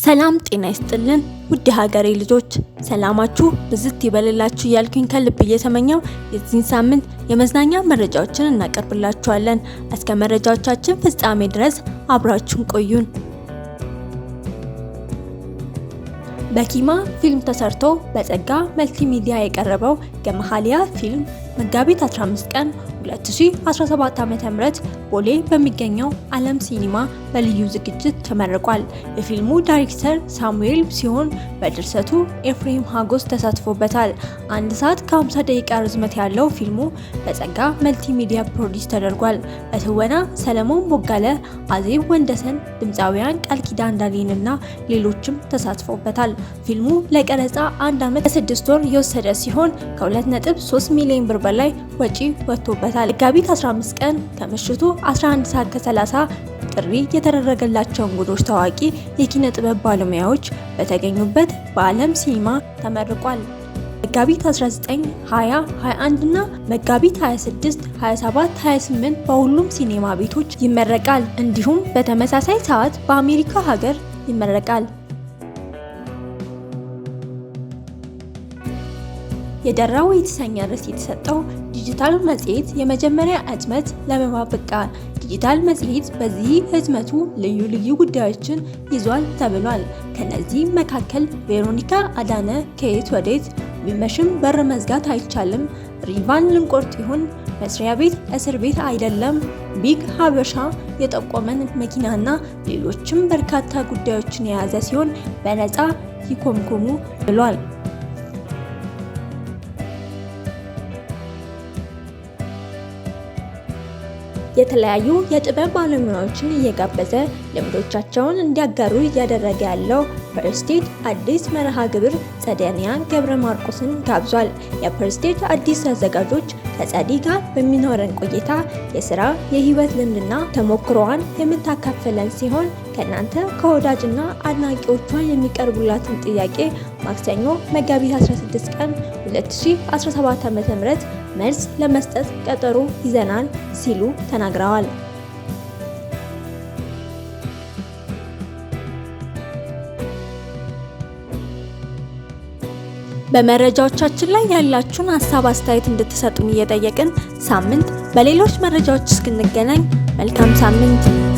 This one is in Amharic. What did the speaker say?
ሰላም ጤና ይስጥልን ውድ የሀገሬ ልጆች፣ ሰላማችሁ ብዝት ይበልላችሁ እያልኩኝ ከልብ እየተመኘው የዚህን ሳምንት የመዝናኛ መረጃዎችን እናቀርብላችኋለን። እስከ መረጃዎቻችን ፍጻሜ ድረስ አብራችሁን ቆዩን። በኪማ ፊልም ተሰርቶ በጸጋ መልቲሚዲያ የቀረበው ገመሃሊያ ፊልም መጋቢት 15 ቀን 2017 ዓ.ም ቦሌ በሚገኘው ዓለም ሲኒማ በልዩ ዝግጅት ተመርቋል። የፊልሙ ዳይሬክተር ሳሙኤል ሲሆን በድርሰቱ ኤፍሬም ሀጎስ ተሳትፎበታል። 1 ሰዓት ከ50 ደቂቃ ርዝመት ያለው ፊልሙ በጸጋ መልቲሚዲያ produce ተደርጓል። በትወና ሰለሞን ቦጋለ፣ አዜብ ወንደሰን፣ ድምፃውያን ቃል ኪዳን ዳንኤልና ሌሎችም ተሳትፎበታል። ፊልሙ ለቀረጻ 1 ዓመት ከ6 ወር የወሰደ ሲሆን ከ2.3 ሚሊዮን ብር በላይ ወጪ ወጥቶበታል። መጋቢት 15 ቀን ከምሽቱ 11 ሰዓት ከ30 ጥሪ የተደረገላቸው እንግዶች ታዋቂ የኪነ ጥበብ ባለሙያዎች በተገኙበት በዓለም ሲኒማ ተመርቋል። መጋቢት 19፣ 20፣ 21 እና መጋቢት 26፣ 27፣ 28 በሁሉም ሲኒማ ቤቶች ይመረቃል። እንዲሁም በተመሳሳይ ሰዓት በአሜሪካ ሀገር ይመረቃል። የደራው የተሰኘ ርዕስ የተሰጠው ዲጂታል መጽሔት የመጀመሪያ ህትመት ለንባብ በቃ። ዲጂታል መጽሔት በዚህ ህትመቱ ልዩ ልዩ ጉዳዮችን ይዟል ተብሏል። ከነዚህ መካከል ቬሮኒካ አዳነ ከየት ወዴት፣ ቢመሽም በር መዝጋት አይቻልም፣ ሪቫን ልንቆርጥ ይሆን፣ መስሪያ ቤት እስር ቤት አይደለም፣ ቢግ ሀበሻ የጠቆመን መኪናና ሌሎችም በርካታ ጉዳዮችን የያዘ ሲሆን በነፃ ይኮምኩሙ ብሏል። የተለያዩ የጥበብ ባለሙያዎችን እየጋበዘ ልምዶቻቸውን እንዲያጋሩ እያደረገ ያለው ፕሬስቲጅ አዲስ መርሃ ግብር ጸደኒያ ገብረ ማርቆስን ጋብዟል። የፕሬስቲጅ አዲስ አዘጋጆች ከጸዲ ጋር በሚኖረን ቆይታ የስራ የህይወት ልምድና ተሞክሮዋን የምታካፍለን ሲሆን ከእናንተ ከወዳጅና አድናቂዎቿ የሚቀርቡላትን ጥያቄ ማክሰኞ መጋቢት 16 ቀን 2017 ዓ.ም መልስ ለመስጠት ቀጠሮ ይዘናል ሲሉ ተናግረዋል። በመረጃዎቻችን ላይ ያላችሁን ሀሳብ አስተያየት እንድትሰጡን እየጠየቅን ሳምንት በሌሎች መረጃዎች እስክንገናኝ መልካም ሳምንት።